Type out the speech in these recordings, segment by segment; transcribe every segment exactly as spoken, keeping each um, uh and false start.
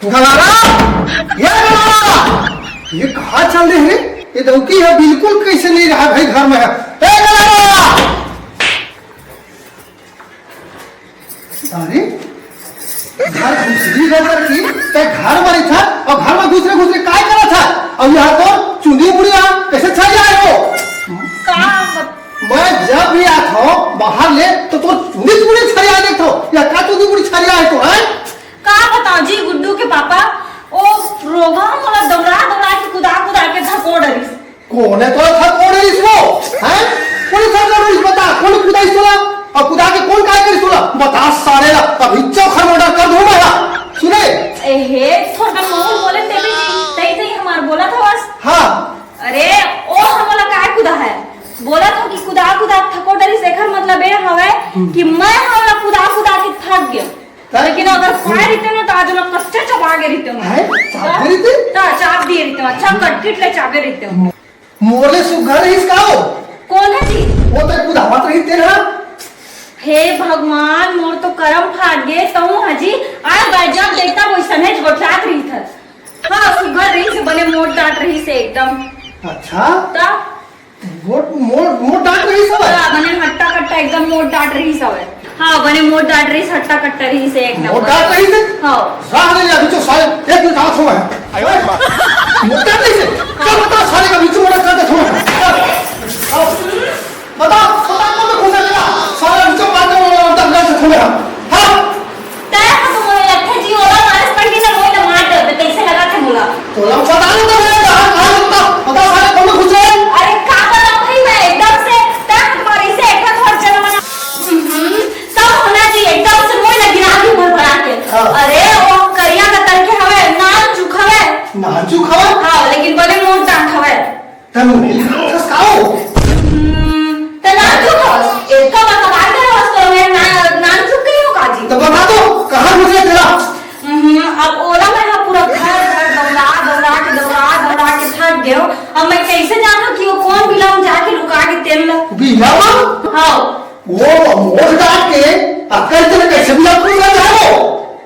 गलारा, ये गलारा, ये कहाँ चल दे हे? ये डौकी ह बिल्कुल कइसे नइ रहय भाई घर में ह। ए गलारा! अरे, घर घुसरी रह करके, तैं घर में रहिथस अउ घर में घुसरे घुसरे काय करत हस? अउ ये तोर चुंदी मुड़ी ह कइसे छरिया हे वो? का बत- मैं जब भी आथंव बाहर ले, त तोर चुंदी मुड़ी छरिया देखथंव। ये का चुंदी मुड़ी छरिया हे तोर, हैं? का बतावं जी गुड्डू के पापा, ओ रोगहा मोला दउड़ा दउड़ा के, कुदा कुदा के थकोर डरिस। कोन हे तोला थकोर डरिस वो? हैं? कोन थकोर डरिस बता, कोन कुदाइस तोला? अउ कुदा के कोन काय करिस तोला? बता सारे ला, अभी चौखर murder कर दूं मैं हा। सुने? ए हे, थोड़ा कम बोले तेबे जी, तई तई हमार बोलत हवस। हाँ। अरे, ओ हमला काय कुदा हे? बोलत हंव कि कुदा कुदा थकोर डरिस, एकर मतलब ए हवय कि मैं हमला कुदा कुदा के थक गेंव। लेकिन अगर खाए रहितेंव ना, त आज ओला कच्चे चबा गे रहितेंव। हैं? चाबे रहितेंव? त चाब दिए रहितेंव, अच्छा कटकिट ले चाबे रहितेंव। मोर ले सुग्घर रहिस का वो? कोन हे जी? वो तैं कुदावत रहिस तेन ह। हे भगवान, मोर तो करम फाट गे, तहूं ह जी, आए बाय जब देखथंव वइसने गोठियात रहिथस। हाँ, सुग्घर रहिस, बने मोट डांट रहिस एकदम। अच्छा? त मोट, मोट, मोट डांट रहिस हवय? हाँ, बने हट्टा कट्टा एकदम मोट डांट रहिस हवय। हाँ, बने मोट डांट रहिस, हट्टा कट्टा रहिस एक नंबर। मोट डांट रहिस हे? हाँ। साले अभी तो साले एक दिन कहा छोड़ा है। मोट डांट रहिस हे? चल बता साले का बीच में कर दे छोड़ा। बता, बता कौन खुश हे तेरा? साले बीच में बात करने वाला अंदर घर से छोड़ा। हाँ? तैं ह तो मोला लगथे जी, ओला मारस पहिली ना मोला मार डरबे, कइसे लगथे मोला? तोला पता नहीं तो मैं कहाँ, कहाँ लगता? बता साले कौन खुश हे? अरे का बतावं भाई, मैं एकदम से तैं ह तुम्हारे से एक बार घर चला मना। हम्म, सब होना चाहिए, एकदम से मोला गिरा दी भर भरा के। हाँ। अरे वो करिया का तन के हवे, नानचुक हवे। नानचुक हवे? हाँ, लेकिन बने मोट डांट हवे। तनु मिल खस काओ। हम्म, त ना तू बस, एक का बता बात कर बस तो मैं ना, नानचुक गई हूँ काजी। तो बता दो, कहाँ घुसे तेरा? हम्म, अब ओला मैं हा पूरा घर, घर दौड़ा, दौड़ा के, दौड़ा, दौड़ा के थक गयो। अब मैं कैसे जानूं कि वो कौन बिलाम जाके लुका के तेल ला? बिलाम? हाँ। वो मोर डांट के अक्कल तेरे कैसे बिलाम को जाओ?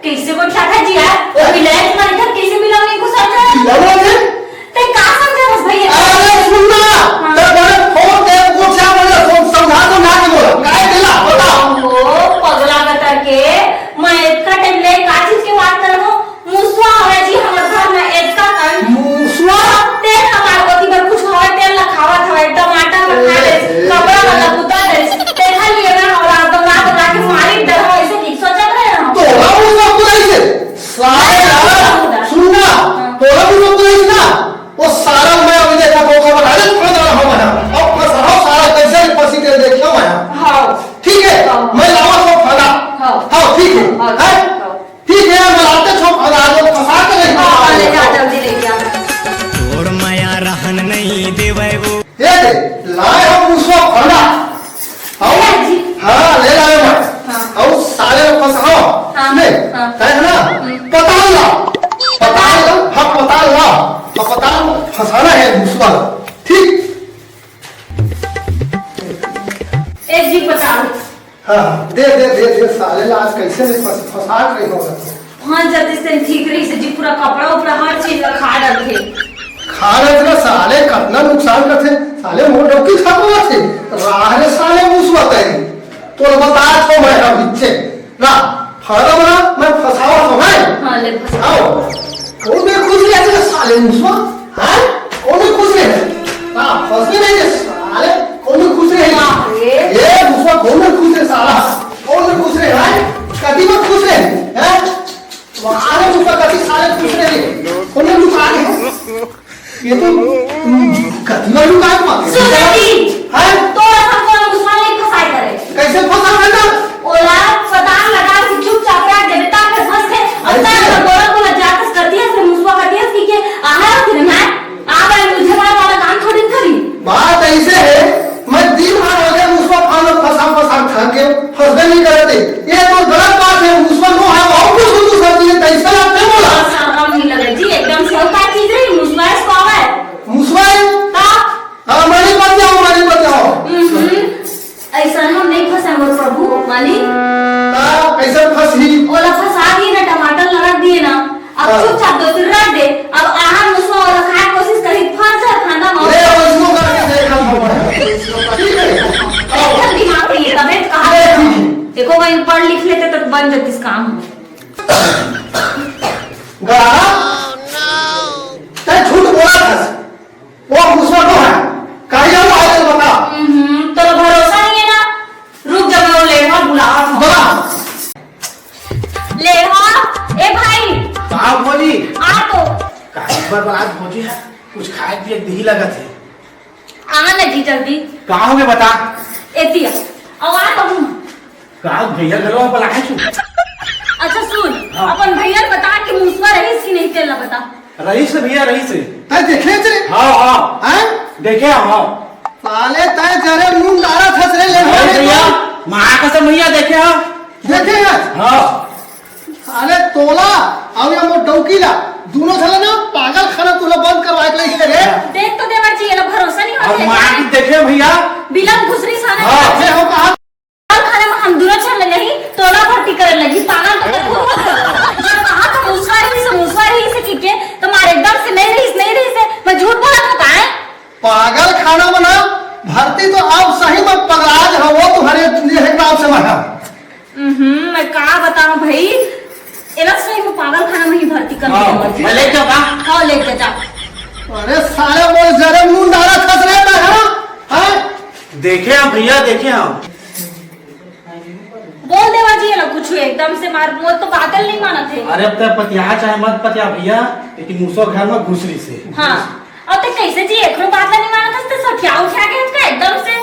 कैसे वो क्या था जी यार? ओए। बिलाम तुम्हारे घर कैसे बिलाम नहीं घुसा था? बिलाम है? तैं का समझा बस भैया? अरे सुन ना, हाँ। तैं बड़े फोन के पूछा, बोले फोन समझा तो ना के बोला। काय दिला, बता। ओ, पगला बता के, मैं इतना टाइम ले का चीज के बात करत हूँ? मुसवा हवे जी हमर घर में इतना कन। मुसवा? तेल हमार ओती बर कुछ हवे, तेल ला खावत हवे, टमाटर ला खा ले, ए, ए। कपड़ा ला कुतर दे, तेखर लिए मैं हमरा दौड़ा दौड़ा के मारी डर हो, ऐसे की सोचत रहे हम। तोरा मुसवा कुदाई से? साले हाँ, यार, हाँ। सुन ना, हाँ। तोरा मुसवा कुदाई से ना, वो सारा मैं अभी देखा तो खबर आ जाए, थोड़ा देर हो बना। अब फंसा हो सारा कैसे फंसी तेरे देखियो मैं। हाँ। ठीक है, हाँ। मैं लावा सो फंदा। हाँ। हाँ, ठीक है। हाँ, हैं? हाँ। ठीक है, मैं लाते छो फंदा, वो फंसा के नहीं हाँ, हाँ, ले जा, जल्दी ले जा। तोर माया रहन नहीं देवे वो। ये दे, लाए हम मुसवा फंदा। आओ। ले जी। हाँ, ले लाए मैं। हाँ। आओ, साले को फंसाओ। हाँ, ले, हाँ। है ना? हम्म। पताल ला। पताल ला, हाँ, पताल ला। अब पताल फंसाना है मुसवा। ठीक? ए जी, पताल। हाँ, दे, दे, दे, दे, साले ला आज कैसे नहीं फंस-, फंसा के रही होगा। हाँ, जल्दी से ठीक रही से जी, पूरा कपड़ा उपड़ा हर चीज ला खा डालथे। खा डालथे ना साले, कितना नुकसान करथे। साले मोर डौकी खा को थे। राह रे साले मुसवा तैरी। तो बता छो मैं अभी चे। ला, फायदा बना, मैं फंसावा तो मैं। हाँ, ले फंसा। आओ। कौन में खुश रहे थे साले मुसवा? हाँ? कौन में खुश रहे? हाँ, फंस में नहीं थे साले। कौन में खुश रहे? बाप रे। ये मुसवा कौन में खुश रहे साला? कौन में खुश रहे, हाँ? कभी मत खुश रहे, हाँ? साले मुसवा कभी साले खुश रहे। कौन में लुका रहे? ये तो, हम्म, कतिमा लुकाए मारे। सुन जी। हैं? तोरा हम कोनो मुसवा नहीं फंसाए करे। कैसे फंसा बेटा? ओला पताल लगा के चुपचाप रख देबे, ताकि फंस के, और अरे ताकि बोला बोला जाकर कतिया से मुसवा कतिया से के आहार फिर ना, आ भाई मुझे वाला वाला काम थोड़ी करी। बात ऐसे है, मैं दिन भर हो गया मुसवा फाल फंसा फंसा थक गया, फंसबे नहीं करते। ये तो गलत बात है, मुसवा नो है, और कुछ दूसरा चीज है, कैसे लगते बोला? शर्म नहीं लगे जी, एकदम से का चीज है, मुसवा इसको आवे। मुसवा है? हाँ। हाँ, मैं नहीं पढ़ जाऊँ, मैं नहीं अब चुपचाप दो सिर रख दे। अब आहा मुसवा वाला खाए कोशिश करी, फंस जा खाना में। ले, उसको करके देखा हम। ठीक है? एकदम दिमाग नहीं है, तबे तो कहा। ले, ठीक है। देखो, वहीं पढ़ लिख लेते तो बन जातीस काम। गलारा, तै झूठ बोला था। वो मुसवा तो है। कहीं वो आके बता। हम्म, तोला भरोसा नहीं है ना? रुक जा, मैं वो लेढ़ा बुलावा था। बता। लेढ़ा, ए भाई। का भौजी? आ तो। का एक बार बात भौजी है, कुछ खाए पिए के दिही लगत है। आ ना जी जल्दी। का हो गए बता। एती आ। अब आ कहूँ। का भैया घरवा पर आए छू? अच्छा सुन, हाँ। अपन भैया ल बता कि मुसवा रहीस कि नहीं, तेला बता। रहीस है भैया, रहीस है। तै देखे रे? हाँ, हाँ। हैं? देखे हम, हाँ। साले तै जरे मुंह डारा थस रे, ले अरे ले भैया, ले। माँ कसम भैया, देखे हम। देखे हैं? हाँ। साले तोला, अब ये मोर डौकी ला, दोनों झला ना पागल खाना तोला बंद करवाए के लइसे रे। देख तो देवर जी, ये ला भरोसा नहीं और होता माँ है। की देखे भैया। बिलम घुसरी साले हाँ। ये हो कहा खाना में हम दूनो चल लगी, तोला भर्ती करे लगी, पागल तो कर। जब कहा था मुसवा रहीस, मुसवा रहीस कि के, तुम्हारे एकदम से नहीं रहीस, नहीं रहीस, मैं झूठ बोला था, का है? पागल खाना में ना भर्ती तो आप सही में पगला ज हो, तुम्हारे लिए नाम से मना। हम्म, मैं का बताऊं भाई, एला सही में पागल खाना में ही भर्ती कर हाँ, दिया। मैं ले जाऊँ का? हाँ, ले जा, जा। अरे साले, वो जरे मुंह डारा थस रे, मैं, हाँ? हाँ? देखे हम भैया, देखे हम। बोल देवा जी, ये लोग कुछ एकदम से मार, वो तो बादल नहीं मानत है। अरे, अब तै पतिया चाहे मत पतिया भैया, लेकिन मुसवा घर में घुसरी से। हाँ, अब तै कैसे जी एकरो बात नहीं मानत है, तो सठिया उठा के इसका एकदम से।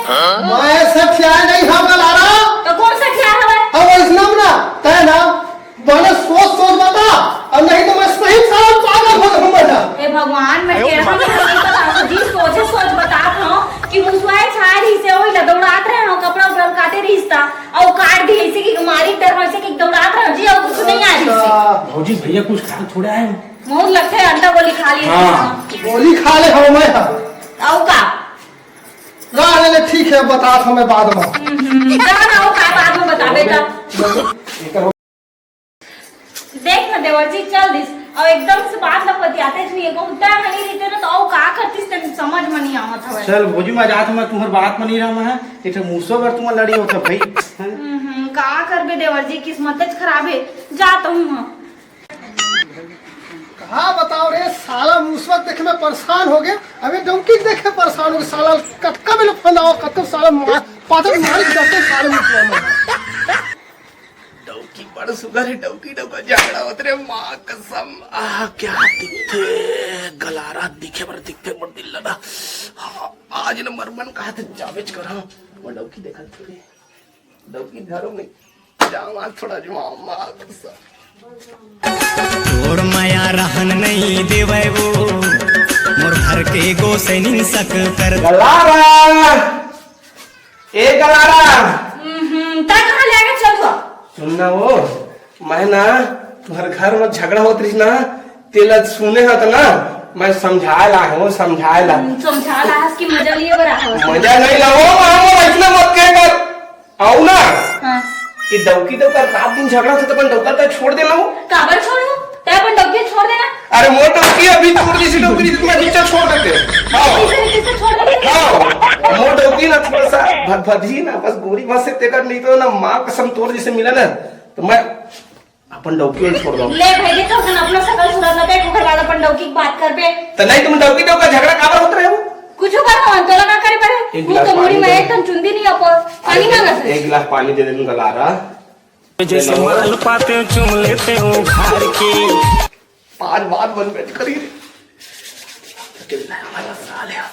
मैं सठिया नहीं हूँ गलारा। तो कौन सठिया हवे? अब इसमें ना, तै ना, बने सोच सोच बता, और नहीं तो मैं सही साला पागल हो जाऊंगा ना। हे भगवान, मैं कह रहा हूँ, नहीं पता था जी, सोचे सोच बता था कि मुसवा छाए रही से, वही दौड़ात रहे हो, कपड़ा उपड़ा काटे रही था। अउ काट दी ऐसे कि मारी डर ऐसे कि दौड़ात रह जी, अउ कुछ नहीं आ रही से। अच्छा। भौजी, भैया कुछ खा थोड़ा है। मोर लगथे अंडा गोली खा लिए हाँ। थे। गोली खा ले हम मैं। अउ का? गा ले, ले, ठीक है, बता हमें बाद में। हम्म, जा ना, अउ का बाद में बताबे ता। देख ना देवर जी, चल दिस। अउ एकदम से बात ला पतियाते नहीं है, घूमता है नहीं रहते ना, तो अउ का करतीस, तेन समझ में नहीं आवत हवे। चल भौजी, मैं जात हूँ, मैं तुम्हार बात में नहीं रहा, मैं एक ठो मुसवा बर तुम्हार लड़ी होता भाई। हम्म, का करबे देवर जी, किस्मत खराब है, जात हूँ हम। का बताओ रे, साला मुसवा देखे में परेशान हो गए, अबे डौकी देखे परेशान हो गए, साला कतका बेले फंदाओ, कतका साला मार, पादर मार के जाते साले मुसवा में। डौकी बड़ सुघर है, डौकी डौका झगड़ा होत रे, माँ कसम। आह, क्या दिखथे, गलारा दिखे बर दिखथे, मोर दिल लगा। हाँ, आज न मरबन कहा थे, जाबेच कर, हाँ, वो डौकी देखल थोड़ी, डौकी धरो नहीं, जाओ आज थोड़ा जो, माँ कसम। तोर माया रहन नहीं देवे वो, मोर घर के गोसैनिन सक कर। गलारा! ए गलारा! हम्म, हम्म, तै कहाँ ले आगे चल हुआ? सुन ना वो, मैं ना तुम्हारे घर में झगड़ा होत रहिस ना, तेला सुने हा त ना, मैं समझाए ला हूँ, समझाए ला। हम्म, समझा ला हस कि मजा लिए बर आहो। मजा नहीं ला वो, मामा वैसना मत कह कर। आओ ना। हाँ। ये डौकी डौका रात दिन झगड़ा होथे त अपन डौका तै छोड़ देना वो। काबर छोड़ू? तै अपन डौकी छोड़ देना। अरे मोर डौकी अभी छोड़ दी सी डौकी, मैं नीचे छोड़ देते। हाँ। किसे, किसे छोड़ देते? हाँ। मोर डौकी ना थोड़ा सा भ-, भदही ना, बस गोरी बस से तेकर नहीं तो ना माँ कसम तोर जैसे मिला ना, तो मैं अपन डौकी छोड़ दो। ले भाई, देखो, अपन अपना सकल सूरत ना देख, ओकर बाद अपन डौकी की बात करबे। तो नहीं, तुम डौकी डौका झगड़ा काबर होत रहे हो? कुछ ऊपर हो, तोला का करे पड़े? एक वो गिलास तो मुड़ी पानी में दे। एक ठन चुंदी नहीं अपन। पानी अरे, मांगा एक गिलास पानी दे दे, तुम गलारा। जैसे माल पाते हो, चूम लेते हो उखाड़ के। पाँच बात बन बैठ करी। कितना हमारा साल है।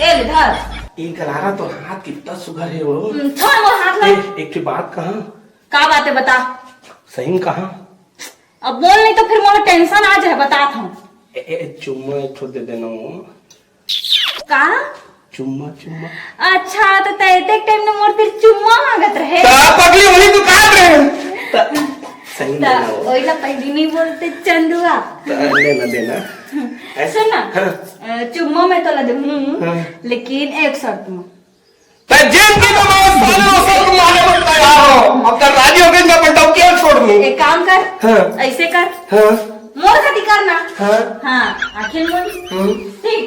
ए, धर। ई गलारा तो हाथ कितना सुघर है वो। हम्म, छोड़ मोर हाथ ला। ए, एक ठे बात कहा। का बात है, बता। सही में कहा। अब बोल, नहीं तो फिर मोर tension आ जाए, बतात हूँ। ए, ए, ए, चुम्मा एक ठो दे देना वो। का? चुम्मा, चुम्मा। अच्छा, तो तै एतेक time में मोर तीर चुम्मा मांगत रहे। तो आप पगली वही तो काट रहे हैं। तो सही में त ना हो। ओइला पहली नहीं बोलते चंदुआ। तो लेना देना। ऐसे सुन ना, हाँ। अ, चुम्मा मैं तोला दूँ, हाँ। लेकिन एक शर्त में। तो जिंदगी में मैं साले वो शर्त माने में तैयार हूँ। अब तो राजी हो गई, मैं अपन डौकी ल छोड़ दूं। एक काम कर, हाँ। ऐसे कर, हाँ। मोर खातिर कर ना। हाँ। हाँ, आँखी ल मूंद। हम्म। ठीक,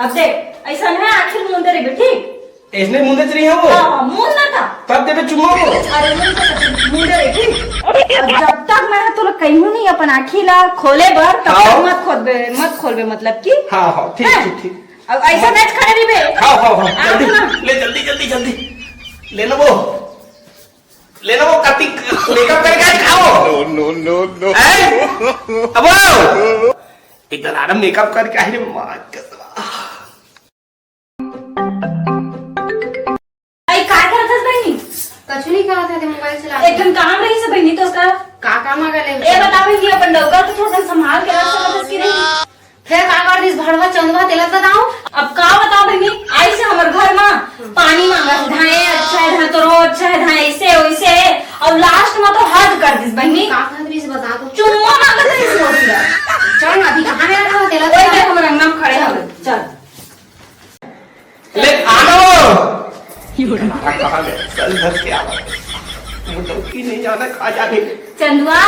अब देख, ऐसा ना आँखी ल मूंदे रहिबे, ठीक? ऐसने मूंदे रही है वो। हाँ, हाँ, मूंद ना था। तब देबे चुम्मा वो। अरे, मूंद ना था, मूंदे रहे, ठीक? अब जब तक मैं तोला कहूँ नहीं अपन आँखी ला खोले बर, तब हाँ। तक मत खोलबे, मत खोलबे, मतलब कि। हाँ, हाँ, ठीक, हाँ। ठीक, ठीक। अब ऐसा मैच खड़े रहिबे। हाँ, हाँ, हाँ, आ, जल्दी, हाँ। ले, जल्दी, जल्दी, जल्दी। ले ना वो। ले ना वो कति makeup करके आज खाओ। No, no, no, no। हैं? अब आओ। एक गलारम makeup करके आई रे माँ के। आई, का करत हस बहिनी? कछु नहीं करत हस, मोबाइल चला। एक ठन काम रहिस बहिनी, तो का? का काम आ गए? ए, बता बहिनी, अपन डौका के थोड़ा सा संभाल के रख सकत हस कि नहीं? फेर का कर दिस भड़वा चंदवा, तेला बताओ। अब का बताओ बहिनी, आइस हमर घर मा, पानी मांगत हे, धाए अच्छा है, धाए तोरो अच्छा है, धाए ऐसे वैसे है, और last मा तो हद कर दिस बहिनी। का कहत रहिस बता तो। चुम्मा मांगत रहिस मोर से। चल ना, अभी कहाँ में रखा हो तेला? ओए देख, हमर अंगना में खड़े हवे, चल। ले, आना वो। कहाँ, कहाँ गए? चल, घर के आवा। वो डौकी नहीं जाना, खा जाने। चंदुआ,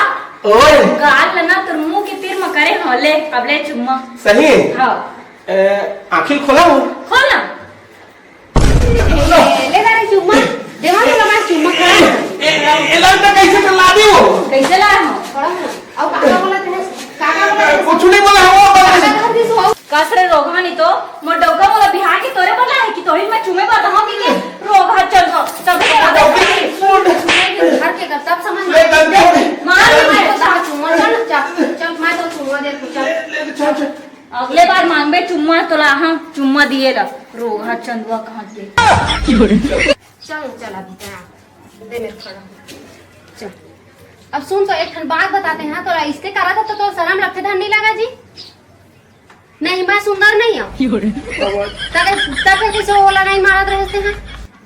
ओए। गाल ल ना तोर मुंह के तीर म करे हव, ले, अब ले चुम्मा। सही? हाँ। ए, आँखी खोला हो? खोल ना। ए, ले ना रे चुम्मा। देवा तो लगा चुम्मा खा। ए, ए, ए, लगता कैसे कर ला दी वो? कैसे ला हो? थोड़ा ना। अब काका बोला थे, काका बोला थे। कुछ नहीं बोला, वो बोला। काका घर दिस हो। कस रे रोगहा, नहीं तो मोर डौका मोला बिहार के तोरे बर लाए कि तोहिन मैं चुमे बर रहूं कि के रोगहा चल गो। तब के अब डौकी, सुन। घर के कर, तब समझ में ले, गलती हो गई। मार ले, मैं तो चुम्मा, चल, चल, चल, मैं तो चुम्मा दे, चल। ले, ले, चल, चल। अगले बार मांगबे चुम्मा तो ला, हाँ, चुम्मा दिए ला। रोगहा चंदुआ कहाँ के। चल, चल, अभी जा। दे मेरे खाना। चल। अब सुन तो, एक ठन बात बताते हैं, तोला इसके करा था तो तोला शर्म लगथे, धन नहीं लगा जी? नहीं, मैं सुंदर नहीं हूँ। तबे, तबे कैसे ओला नहीं मारत रहते हैं?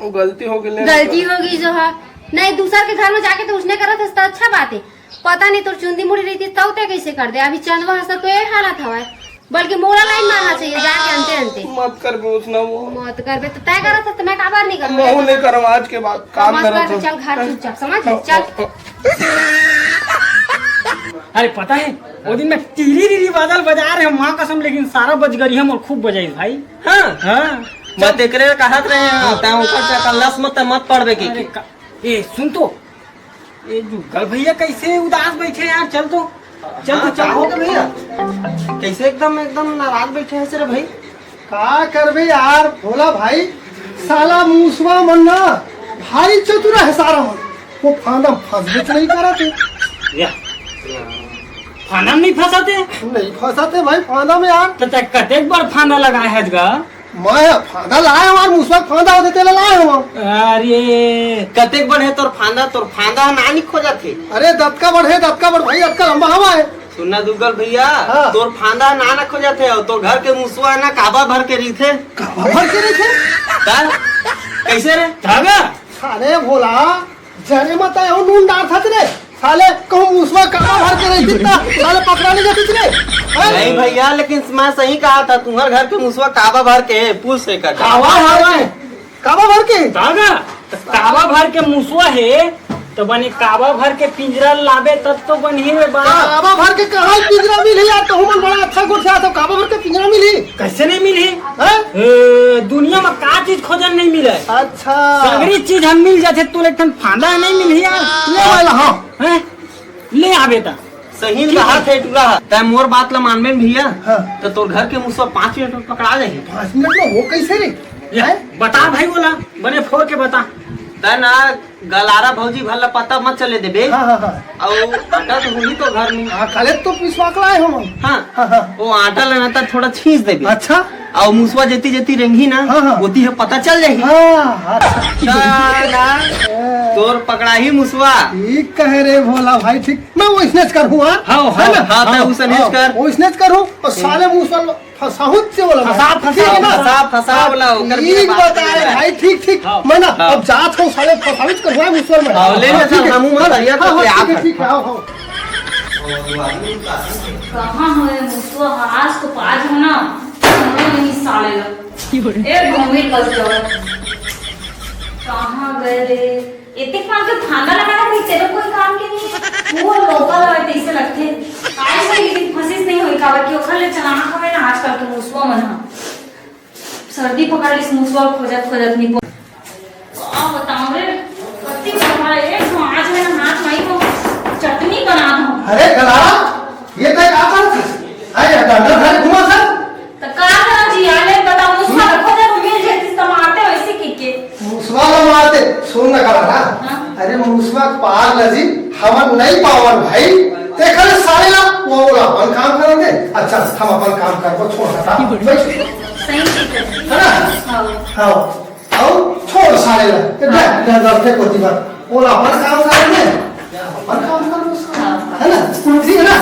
वो गलती हो गई, ले गलती हो गई जो है। नहीं, दूसर के घर में जाके तो उसने करत हस, तो अच्छा बात है। पता नहीं तोर चुंदी मुड़ी रहितिस, तब ते कैसे कर दे। अभी चंदवा हस तो ये हालत हवा है। बल्कि मोला लाइन मारना चाहिए, जाके अंते अंते। मत करबे उसना वो। मत करबे तो तय करत हस, तो मैं काबर नहीं करूँ? मैं नहीं करब आज के बाद, काम मत करत करबे, हस। चल घर चुपचाप, समझ ले, चल। अरे पता है, वो दिन मैं टीरी रीरी बादल बजा रहे हूँ, माँ कसम, लेकिन सारा बजगरी हम और खूब बजाई भाई। हाँ। हाँ। मैं तेकरे कहत रहे हैं, तैं ऊपर से कल्लस मत, मत पड़बे की। अरे का-, ए, सुन तो, ए जुगल भैया कैसे उदास बैठे यार, चल तो, चल तो, हाँ, चल। का हो गया भैया? कैसे एकदम, एकदम नाराज बैठे हैं रे भाई? का करबे यार भोला भाई, साला मूसवा मन ना भारी चतुरा है सारा मन। वो फांदा में फंसबे नहीं करत है। या, फांदा में नहीं फंसत है? नहीं फंसत है भाई फांदा में यार। तो तैं कतेक बड़ फांदा लगाए है गा? मैं फांदा लाए हूँ, मूसवा फांदा होथे तेला लाए हूँ। अरे, कतेक बड़ है तोर फांदा? तोर फांदा ह नानी खोजत हे। अरे, दतका बड़ है, दतका बड़ भाई, अतका लंबा हवा है। सुनना दुगल भैया, हाँ। तोर फांदा ह नाना खोजत हे, अउ तोर घर के मूसवा ना काबा भर के रहिथे। काबा भर के रहिथे? त कैसे रे? धागा? अरे भोला, जरे मत आयो, नून डारथस रे। साले, कहूँ मूसवा काबा भर के रहितिस त, साले पकड़ा नहीं जातिस रे। हैं? नहीं भैया, लेकिन मैं सही कहा था, तुम्हारे घर के मूसवा काबा भर के है, पुल से कटा। काबा भर के? काबा भर के? काबा? काबा भर के मूसवा है, तो बने काबा भर के पिंजरा लाबे तब तो बनही रे बा। काबा भर के कहाँ पिंजरा मिलही यार, तो हमन बड़ा अच्छा गोठियाथन, काबा भर के पिंजरा मिलही। कैसे नहीं मिलही? हैं? ए, दुनिया में का चीज खोजन नहीं मिले? अच्छा। सगरी चीज हम मिल जाथे, तोला एक ठन फांदा नहीं मिलही यार। ले वाला, हाँ। हैं? ले आबे ता। सही में कहा थे टूरा। तै मोर बात ला मानबे न भैया, हाँ। तो तोर घर के मूसवा पाँच मिनट में पकड़ा जाही। पाँच मिनट में वो कैसे रे? ले, हैं? बता भाई बोला, बने फोर के बता। तै ना गलारा भौजी भर ला पता मत चले देबे। हाँ, हाँ, हाँ। अउ आटा तो होही तो घर में। हाँ, काले तो पिसवा के लाए हम। हाँ। हाँ, हाँ। वो आटा लेना था, थोड़ा छींच देबे। अच्छा। अउ मुसवा जेती जेती रेंगही ना, हाँ, हाँ। ओती ह पता चल जाही। हाँ, हाँ। ना, ना। हाँ। तोर पकड़ाही मुसवा। ठीक कहे रे भोला भाई, ठीक। मैं वइसनेच करहूँ, हाँ? हाँ, है ना? हाँ, हाँ, तै वइसनेच हाँ, कर। वइसनेच करहूँ, अउ साले मुसवा फंसाहूँ से वाला फंसा, फंसा, ठीक है ना? फंसा, फंसा वाला, ओकर बिना ठीक बात बताए नहीं है। भाई, ठीक, ठीक। हाँ। मैं ना, हाँ। अब जात हूँ, साले फंसाहूँ करहूँ मुसवा में। हाँ, ले ले, हाँ, ठीक चल, है। हमहूँ मत करिया, हाँ, तो हाँ, आप ठीक है, ठीक है, आओ, आओ। कहाँ हो ये मुसवा? आज तो पाँच हो ना, नहीं साले ला। एक घूमे कल जाओ। कहाँ गए रे? एतेक मार के फांदा लगाना कोई, तेरे कोई काम के नहीं है। वो लोकल हवे, तइसे लगथे। आज से लेकिन फंसिस नहीं होई, काबर कि ओखर ले चालाक हवे ना आजकल के मुसवा मन ह। सर्दी पकड़ लिस मुसवा खोजत खोजत नहीं पो-, का बताऊं रे, कत्ती बड़ा एक तो आज मेरा हाथ माई को चटनी बना दो। अरे गलारा, ये तय का करत हस? अरे डंडा धरे घुमा सर। त का करा जी, आले बताओ, मुसवा रखो जब मिल जेतिस त मारते वैसे की के। मुसवा ला मारते, सुन ना गलारा। हाँ। अरे मुसवा के पार ला जी, हमन नहीं पावन भाई। तेखर साले ला, वो, वो अपन काम करन दे। अच्छा, हम अपन काम करबो, छोड़ हटा। बैठ। सही चीज है। है ना? हाँ। हाँ। अउ छोड़ साले ला। ए, हाँ। डर, डर, डर, फेंक होती बात। वो अपन काम करन दे। अपन काम करबो उसका। हाँ। है ना? ठीक है ना?